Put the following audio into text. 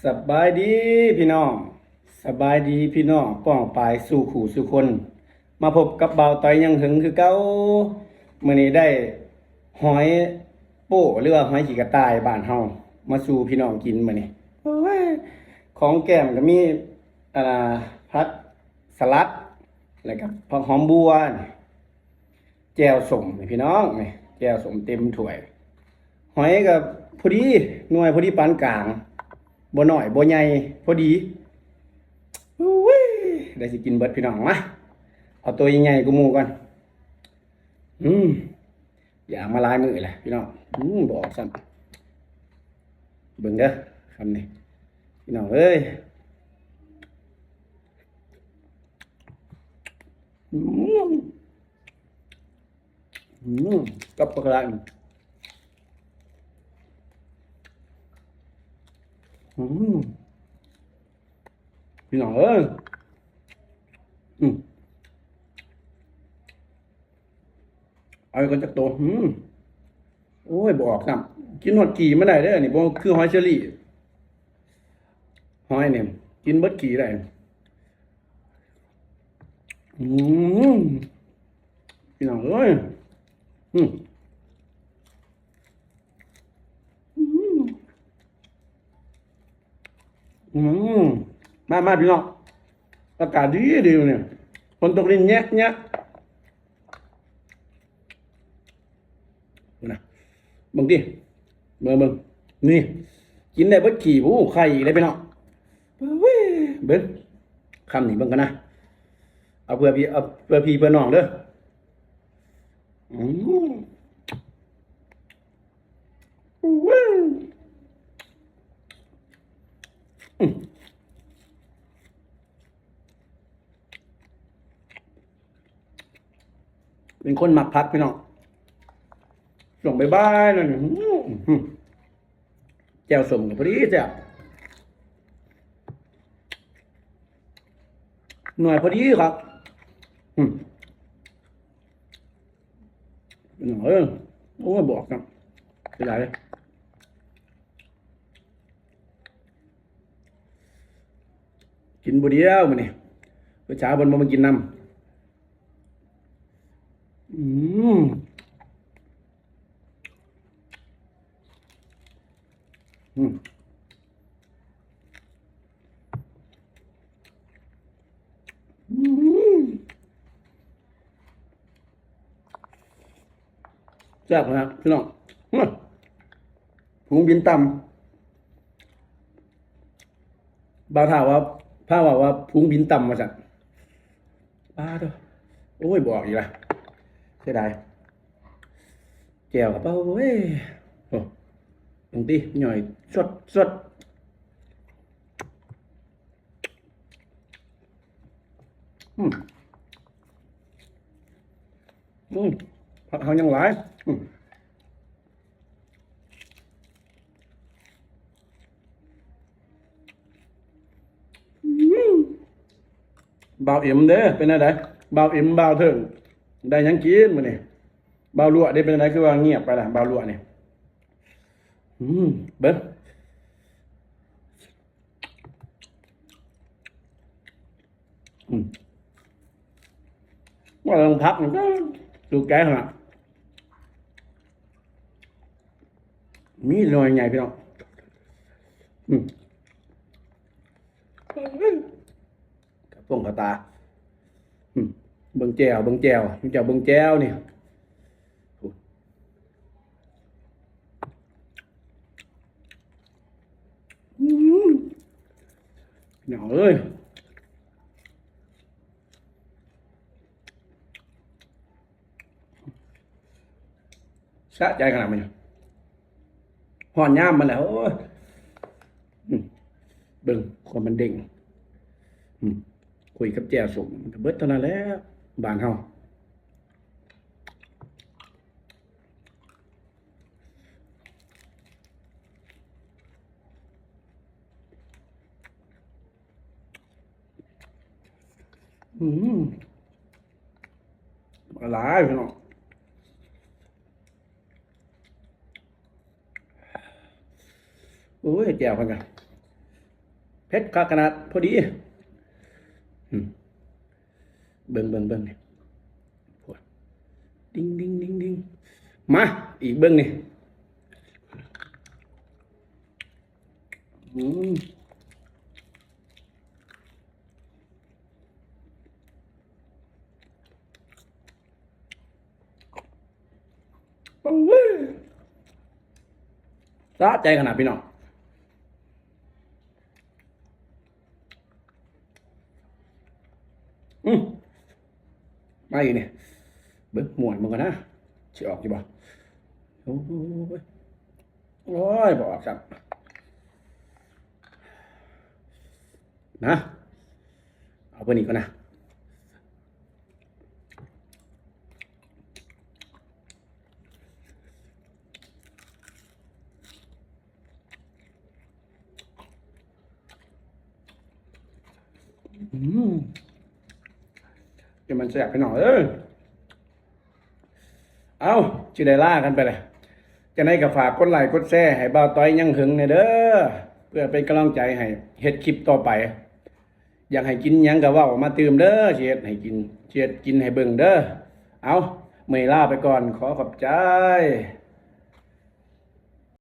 ສະບາຍດີພີ່ນ້ອງ ສະບາຍດີພີ່ນ້ອງປ້ອງປາຍສູ່ຄູ່ສູ່ຄົນ ມາພົບກັບບ່າວຕ້ອຍຍັງເຖິງຄືເກົ່າ. ມື້ນີ້ໄດ້ຫອຍໂປ້ ຫຼືວ່າຫອຍຂີ້ກະຕ່າຍບ້ານເຮົາ ມາສູ່ພີ່ນ້ອງກິນມື້ນີ້. ໂອ້ຍ ຂອງແກ້ມກໍມີ ອັນນ່າ ຜັກສະຫຼັດ ແລ້ວກໍຜັກຫອມບົວ ແຈ່ວສົ້ມນີ້ພີ່ນ້ອງ ນີ້ແຈ່ວສົ້ມເຕັມຖ້ວຍ. ຫອຍກໍພໍດີ ໜ່ວຍພໍດີປານກາງ ບໍ່ນ້ອຍບໍ່ໃຫຍ່ ພໍດີ. ອຸ້ຍ ໄດ້ຊິກິນເບິດພີ່ນ້ອງ. ມາ ເອົາໂຕໃຫຍ່ໆກວ່າໝູ່ກ່ອນ. ອືມ ຢາກມາຫຼາຍມື້ແລ້ວພີ່ນ້ອງ. ອືມ ບໍ່ອອກຊ້ຳ. ເບິ່ງເດີ ຄຳນີ້ ພີ່ນ້ອງເອີຍ. ອືມ ອືມ ກັບປາກກະລາ ອືມ ພີ່ນ້ອງເອີຍ. ອືມ ເອົາອີກກ່ອນຈັກໂຕ. ອືມ ໂອ້ຍ ບໍ່ອອກຊ້ຳ. ກິນຮອດກີ່ມັນໄດ້ເດີ ນີ້ບໍ່ຄືຫອຍເຊີຣີ. ຫອຍນີ້ກິນເບິດກີ່ໄດ້. ອືມ ພີ່ນ້ອງເອີຍ. ອືມ ອືມ ອືມ ມາ ມາ ພີ່ນ້ອງ ອາກາດດີດີມື້ນີ້ ຝົນຕົກລິນແຍະໆ. ພຸ້ນນະ ເບິ່ງຕິ ເບິ່ງ ເບິ່ງ ນີ້ ກິນໄດ້ເບິດຂີ້. ໂອ້ ໄຂ່ອີກແລ້ວພີ່ນ້ອງ. ເບິ່ງ ເບິ່ງ ຄຳນີ້ເບິ່ງກ່ອນນະ. ເອົາເພື່ອພີ່ ເອົາເພື່ອພີ່ເພື່ອນ້ອງເດີ. ອືມ ເປັນຄົນມັກຜັກພີ່ນ້ອງ ຊ່ວງບ່າຍໆນັ້ນ. ອືມ ແຈ່ວສົ້ມກໍພໍດີແຊບ ໜ່ວຍພໍດີຄັກ. ອືມ ເອີ ໂອ້ຍ ບອກນຳ ເສຍດາຍ ກິນຜູ້ດຽວມື້ນີ້ ຜູ້ສາວເພິ່ນບໍ່ມາກິນນຳ. ອືມ ອືມ ອືມ ແຊບຂະໜາດພີ່ນ້ອງ. ອືມ ຫູງບິນຕ່ຳ ບ່າວທ້າວວ່າ ພາເວົ້າວ່າ ຜູງບິນຕ່ຳ ວ່າຊັ້ນ. ປາໂທ້ ໂອ້ຍ ບອກອີກລະ ເສຍດາຍ. ແຈ່ວກໍ ໂອ້ຍ ໂອ້ ເບິ່ງຕິ ຍ່ອຍສົດໆ. ອືມ ອືມ ຜັກເຮົາຍັງຫຼາຍ. ອືມ ອືມ ບ່າວເອັມເດ້ ເປັນແນວໃດ? ບ່າວເອັມ ບ່າວເທິງ ໄດ້ຫຍັງກິນມື້ນີ້? ບ່າວຫຼວດເດ້ ເປັນແນວໃດ ຄືວ່າງຽບໄປລະ ບ່າວຫຼວດນີ້? ອືມ ເບິ່ງ ອືມ ວ່າເລື່ອງຜັກນີ້ກໍຖືກໃຈຂະໜາດ ມີໜ່ວຍໃຫຍ່ພີ່ນ້ອງ. ອືມ ກະປົງກະຕາ. ອືມ ເບິ່ງແຈ່ວ ເບິ່ງແຈ່ວ ເຈົ້າເບິ່ງແຈ່ວນີ້. ອືມ ພີ່ນ້ອງເອີຍ ສະໃຈຂະໜາດມັນ ຮ້ອນຍາມມັນແຫຼະ. ໂອ້ຍ ອືມ ເບິ່ງຄວາມມັນເດັ່ງ. ອືມ ຄຸຍກັບແຈ່ວສົ້ມ ມັນກະເບິດເທົ່ານັ້ນແຫຼະ ບ້ານເຮົາ. ອືມ ຫຼາຍພີ່ນ້ອງ. ໂອ້ຍ ແຈ່ວເພິ່ນກະ ເຜັດຄັກຂະໜາດ ພໍດີ. ອືມ ເບິ່ງ ເບິ່ງ ເບິ່ງນີ້ ດິງ ດິງ ດິງ ດິງ. ມາ ອີກເບິ່ງນີ້. ອືມ ໂອ້ຍ ສະໃຈຂະໜາດ ພີ່ນ້ອງ. ອືມ ມາອີກນີ້ ເບິ່ງ ມ້ວນເບິ່ງກ່ອນນະ ຊິອອກຢູ່ບໍ່? ໂອ້ຍ ໂອ້ຍ ບໍ່ອອກຊ້ຳ. ນະ ເອົາເບິ່ງນີ້ກ່ອນນະ. ອືມ ເປັນມັນແຊບ ພີ່ນ້ອງເອີຍ. ເອົ້າ ຊິໄດ້ລາກັນໄປແລ້ວ. ຈັ່ງໃດກໍຝາກກົດໄລກົດແຊໃຫ້ບ່າວຕ້ອຍຍັງເຫິງແດ່ເດີ ເພື່ອເປັນກຳລັງໃຈໃຫ້ເຮັດຄລິບຕໍ່ໄປ. ຢາກໃຫ້ກິນຫຍັງກໍເວົ້າມາຕື່ມເດີ ຊິເຮັດໃຫ້ກິນ ຊິເຮັດກິນໃຫ້ເບິ່ງເດີ. ເອົ້າ ມື້ນີ້ລາໄປກ່ອນ ຂໍຂອບໃຈ.